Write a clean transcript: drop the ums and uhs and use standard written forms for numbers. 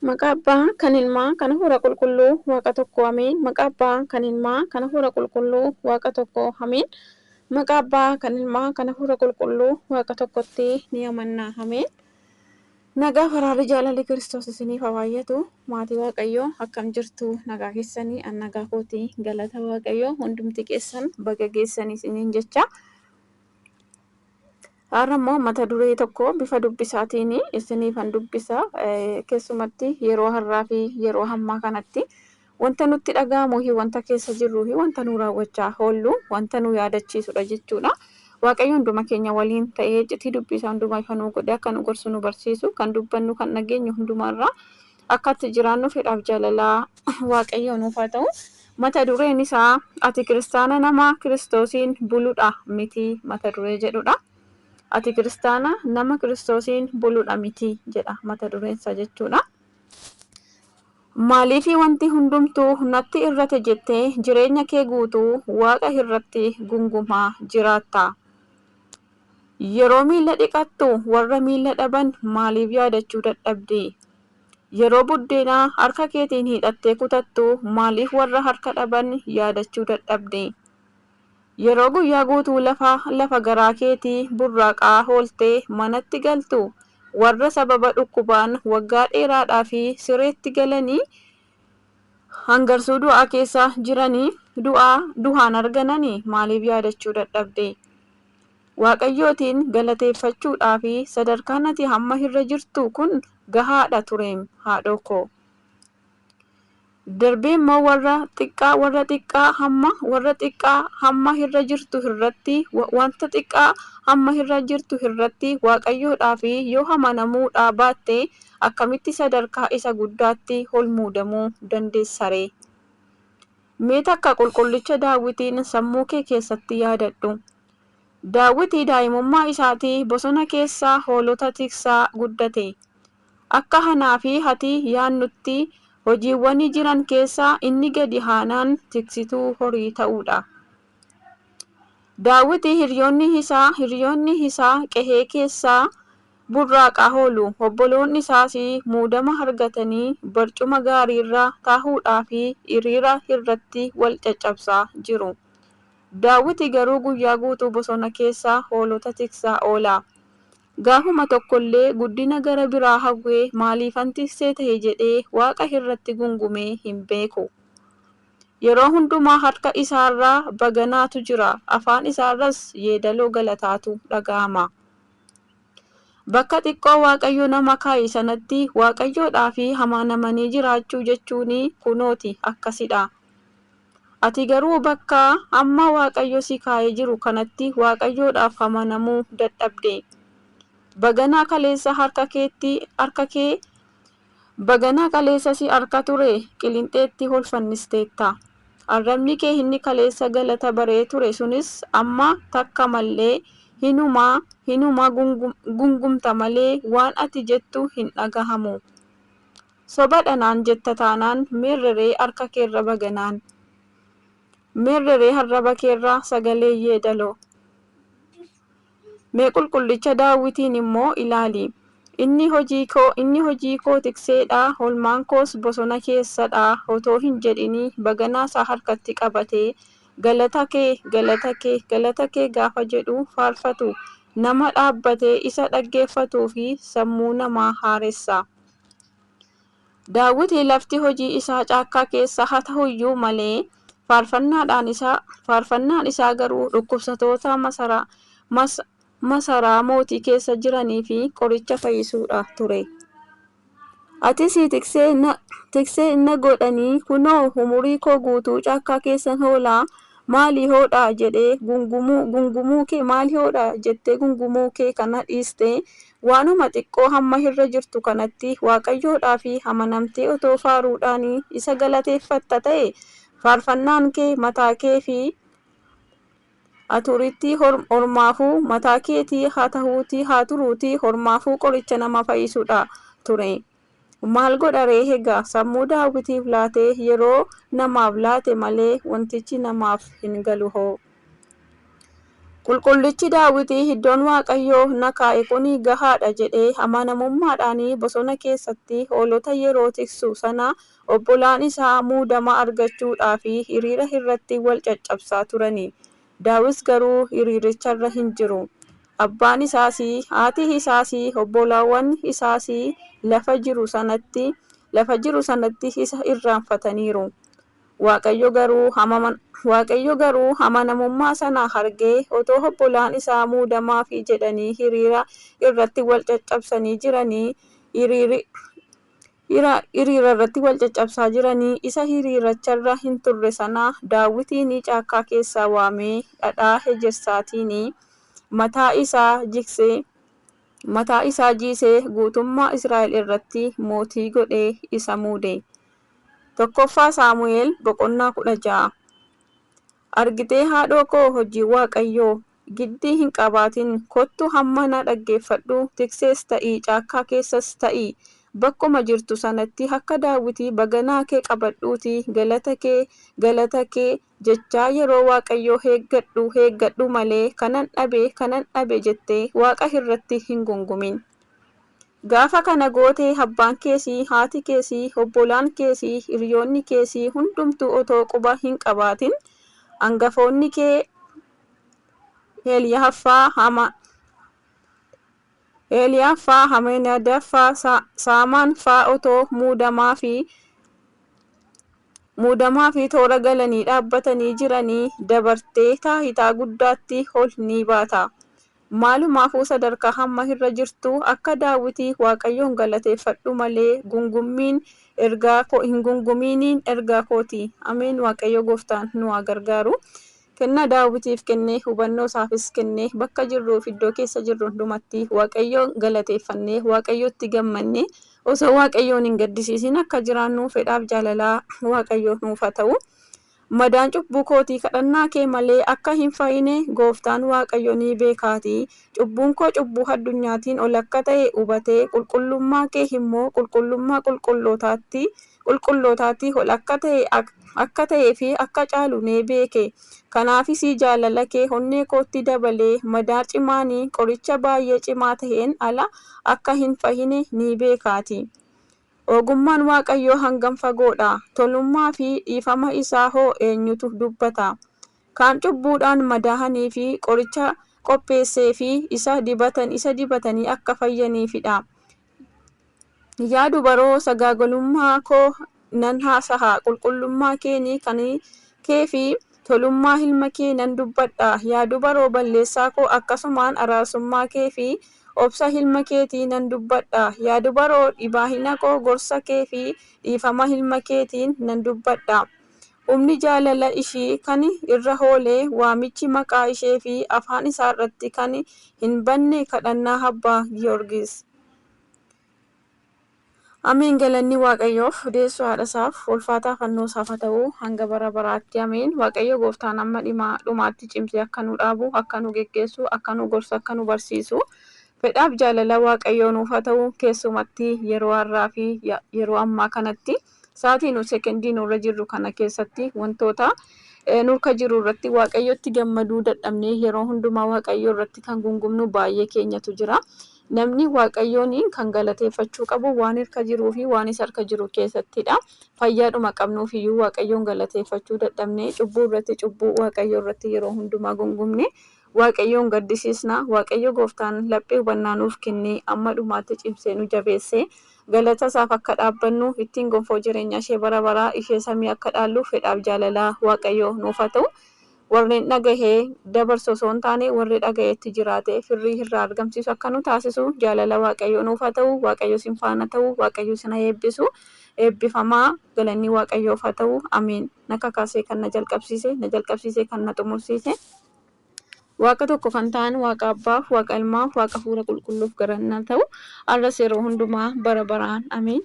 Maqaa Abbaa kan Ilmaa kan Hafuura Qulqulluu Waaqa tokko Ameen. Maqaa Abbaa kan Ilmaa kan Hafuura Qulqulluu Waaqa tokko Ameen. Maqaa Abbaa kan Ilmaa kan Hafuura Qulqulluu Waaqa tokkotti ni amanna Ameen. Nagaa faraarri jaalalli Kiristoos isiniif haa baay'atu. Maatii Waaqayyoo akkam jirtu nagaa keessanii an nagaa kootii galata Waaqayyoo hundumti keessan baga geessanii isiniin jecha. Har'a immoo mata duree tokko bifa dubbisaatiin isiniifan dubbisa. Keessumatti yeroo har'aa fi yeroo ammaa kanatti wanta nutti dhaga'amuu fi wanta keessa jirruu fi wanta nu raawwachaa oollu wanta nu yaadachiisudha jechuudha. Waaqayyo hunduma keenya waliin ta'ee iccitii dubbisaa hundumaa ifa nuu godhee akka nu gorsu nu barsiisu kan dubbannu kan dhageenyu hundumarraa akka itti jiraannu fedhaaf jaalalaa Waaqayyo nuuf haa ta'u. Mata dureen isaa ati kiristaana nama Kiristoosiin buludha miti mata duree jedhudha. Ati kiristaana nama Kiristoosiin buludha miti jedha mata dureen isaa jechuudha. Maaliif wanti hundumtuu natti irrate jettee jireenya kee guutuu Waaqa irratti gungumaa jiraatta? Yeroo miilla dhiqattu warra miilla dhaban maaliif yaadachuu dadhabde? Yeroo buddeenaa harka keetiin hiixattee kutattu maaliif warra harka dhaban yaadachuu dadhabde? Yeroo guyyaa guutuu lafa lafa garaa keetii burraaqaa ooltee manatti galtu warra sababa dhukkubaan waggaa dheeraadhaa fi sireetti galanii hangarsuu du'aa keessa jiranii du'aa du'aan argananii maaliif yaadachuu dadhabde? Waaqayyootiin galateeffachuudhaa fi sadarkaan ati hamma irra jirtu kun gahaadha tureem haadhoo koo. Darbee immoo warra xiqqaa warra xiqqaa hamma warra xiqqaa hamma irra jirtu irratti wanta xiqqaa hamma irra jirtu irratti Waaqayyoodhaa fi yoo amanamuudhaa baatte akkamitti sadarkaa isa guddaatti ol muudamuu dandeessaree? Mee takka qulqullicha Daawwitiin sammuu kee keessatti yaadadhu. Daawwiti daa'imummaa isaatii bosona keessa hoolota tiksaa guddate. Akka anaa fi ati yaadnutti hojiiwwan jiran keessaa inni gadi aanaan tiksituu horii ta'uudha. Daawiti hiriyoonni isaa hiriyoonni isaa qe'ee keessa burraaqaa oolu. Obboloonni isaas muudama argatanii barcuma gaariirra taa'uudhaa fi hiriira irratti wal caccabsaa jiru. Daawiti garuu guyyaa guutuu bosona keessa hoolota tiksaa oola. Gaafuma tokkollee guddina gara biraa hawwee maaliifan tiksee ta'e jedhee Waaqa irratti gungumee hin beeku. Yeroo hundumaa harka isaarraa baganaatu jira. Afaan isaarras yeedaloo galataatu dhaga'ama. Bakka xiqqoo Waaqayyo nama kaa'e sanatti Waaqayyoodhaa fi amanamanii jiraachuu jechuun kunooti akkasidha. Ati garuu bakka amma Waaqayyo si kaa'ee jiru kanatti Waaqayyoodhaaf amanamuu dadhabde. Baganaa kaleessa harka keetti harka kee baganaa kaleessa si harka ture qilinxeetti ol fannisteetta. Arrabni kee inni kaleessa galata baree ture sunis amma takka mallee hinumaa hinuma gungumta malee waan ati jettu hin dhagahamu. Sobadha naan jetta taanaan meerreree harka keerra baganaan. Meerreree arraba keerra sagalee yeedaloo. Mee qulqullicha Daawwitiin immoo ilaali. Inni hojii koo inni hojii koo tikseedha, olmaan koos bosona keessadha otoo hin jedhini baganaa isaa harkatti qabatee galata kee galata kee galata kee gaafa jedhu faarfatu nama dhaabbatee isa dhaggeeffatuu fi sammuu namaa haaressa. Daawwiti lafti hojii isaa caakkaa keessa haa ta'uyyuu malee faarfannaadhaan isaa faarfannaan isaa garuu dhukkubsattoota masaraa mas, masaraa mootii keessa jiranii fi qoricha fayyisuudha ture. Atis tiksee na tiksee na godhanii kunoo umurii koo guutuu caakkaa keessan hoolaa maali hoodhaa jedhee gungumuu gungumuu kee maali hoodhaa jettee gungumuu kee kana dhiistee waanuma xiqqoo hamma irra jirtu kanatti Waaqayyoodhaa fi amanamtee otoo faaruudhaan isa galateeffatta ta'e faarfannaan kee mataa kee fi aturitti hormaafuu mataa keetii haa ta'uutii haa turuutii hormaafuu qoricha nama fayyisudha ture. Maal godha ree egaa sammuu Daawitiif laatee yeroo namaaf laate malee wantichi namaaf hin galu hoo. Qulqullichi Daawiti iddoon Waaqayyo na kaa'e kun gahaadha jedhee amanamummaadhaan bosona keessatti hoolota yeroo tiksu sana obbolaan isaa muudama argachuudhaaf hiriira irratti wal caccabsaa turani. Daawit garuu hiriiricharra hin jiru. Abbaan isaas, haati isaas, obbolaawwan isaas lafa jiru sanatti isa irraanfataniiru. Waaqayyo garuu amanamummaa sana argee otoo obbolaan isaa muudamaaf jedhanii hiriira irratti wal caccabsanii jiranii isa hiriiricharra hin turre sana Daawitiin caakkaa keessaa waamee dhadhaa ejersaatiin mataa isaa jiisee guutummaa Israa'el irratti mootii godhee isa muude. 1ffaa Saamu'eel boqonnaa 16. Argitee haadhoo koo hojii Waaqayyoo giddii hin qabaatin, kottu hamma na dhaggeeffadhu, tiksees ta'ii caakkaa keessas ta'ii bakkuma jirtu sanatti akka Daawitii baganaa kee qabadhuutii galata kee jechaa yeroo Waaqayyoo eeggadhu malee kanan dhabe jettee Waaqa irratti hin gungumin. Gaafa kana gootee abbaan keesii, haati keesii, obbolaan keesii, hiriyoonni keesii hundumtuu otoo quba hin qabaatin hangafoonni kee Eeliyaaffaa, Ameenadaffaa, Saamaan faa otoo muudamaa fi toora galanii dhaabbatanii jiranii dabartee taayitaa guddaatti ol ni baata. Maalumaafuu sadarkaa hamma irra jirtu akka Daawitii Waaqayyoon galateeffadhu malee hin gungumiiniin ergaa kooti. Ameen. Waaqayyo gooftaan nu haa gargaaru. Kennaa Daawitiif kennee hubannoo isaafis kennee bakka jirruuf iddoo keessa jirru hundumatti Waaqayyoon galateeffannee Waaqayyotti gammannee osoo Waaqayyoon hin gaddisiisin akka jiraannu fedhaaf jaalalaa Waaqayyoo nuuf haa ta'u. Madaan cubbuu kootii kadhannaa kee malee akka hin fayyine gooftaan Waaqayyo ni beekaatii. Cubbuun koo cubbuu addunyaatiin ol akka ta'e hubatee qulqullummaa kee immoo qulqullummaa qulqullootaatti ol akka ta'ee fi akka caalu ni beeke. Kanaafis jaalala kee onnee kootti dabalee madaa cimaanii qoricha baay'ee cimaa ta'een ala akka hin fayyine ni beekaati. Ogummaan Waaqayyoo hangam fagoodha! Tolummaa fi dhiifama isaa hoo eenyutu dubbata? Kaan cubbuudhaan madaa'anii fi qoricha qopheessee fi isa dibatanii akka fayyaniifidha. Yaa dubaroo sagaagalummaa koo nan haasa'a, qulqullummaa kan kee fi tolummaa ilma kee nan dubbadha. Yaa dubaroo balleessaa koo akkasumaan araarsummaa kee fi obsa ilma keetii nan dubbadha. Yaa dubaroo dhibaahina koo gorsa kee fi dhiifama ilma keetiin nan dubbadha. Humni jaalala ishii kan irra oolee waamichi maqaa ishee fi afaan isaa irratti kan hin banne kadhannaa Abbaa Giyoorgis. Ameen. Galanni Waaqayyoof deessoo haadha isaaf ulfaataa fannoo isaaf haa ta'u hanga bara baraatti. Ameen. Waaqayyo gooftaan amma dhumaatti cimsee akka nu dhaabu, akka nu geggeessu, akka nu gorsu, akka nu barsiisu fedhaaf jaalala Waaqayyoo nuuf haa ta'u. Keessumatti yeroo har'aa fi yeroo ammaa kanatti sa'aatii nu sekendii nurra jirru kana keessatti wantoota nurka jiru irratti Waaqayyotti gammaduu dadhabnee yeroo hundumaa Waaqayyo irratti kan gungumnu baay'ee keenyatu jira. Namni Waaqayyoon kan galateeffachuu qabu waan harka jiruu fi waan isa harka jiru keessattidha. Fayyaadhuma qabnuuf iyyuu Waaqayyoon galateeffachuu dadhabnee cubbuu irratti cubbuu Waaqayyo irratti yeroo hundumaa gungumne Waaqayyoon gaddisiisna. Waaqayyo gooftaan laphee hubannaa nuuf kennee amma dhumaatti cimsee nu jabeessee galata isaaf akka dhaabbannu ittiin gonfoo jireenya ishee bara baraa ishee samii akka dhaallu fedhaaf jaalalaa Waaqayyo nuuf haa ta'u. Warreen dhagahee dabarsu osoo hin taane warri dhagaheetti jiraate firrii irraa argamsiisu akka nu taasisu jaalala Waaqayyoo nuuf haa ta'u. Waaqayyo isin faana ta'u. Waaqayyo isin haa eebbisu. Eebbifamaa. Galanni Waaqayyoof haa ta'u. Ameen. Na kakaasee kan na jalqabsiise kan na xumursiise. Waaqa tokko kan ta'an Waaqa Abbaaf, Waaqa Ilmaaf, Waaqa Hafuura Qulqulluuf garannaa ta'u. Arras yeroo hundumaa bara baraan. Ameen.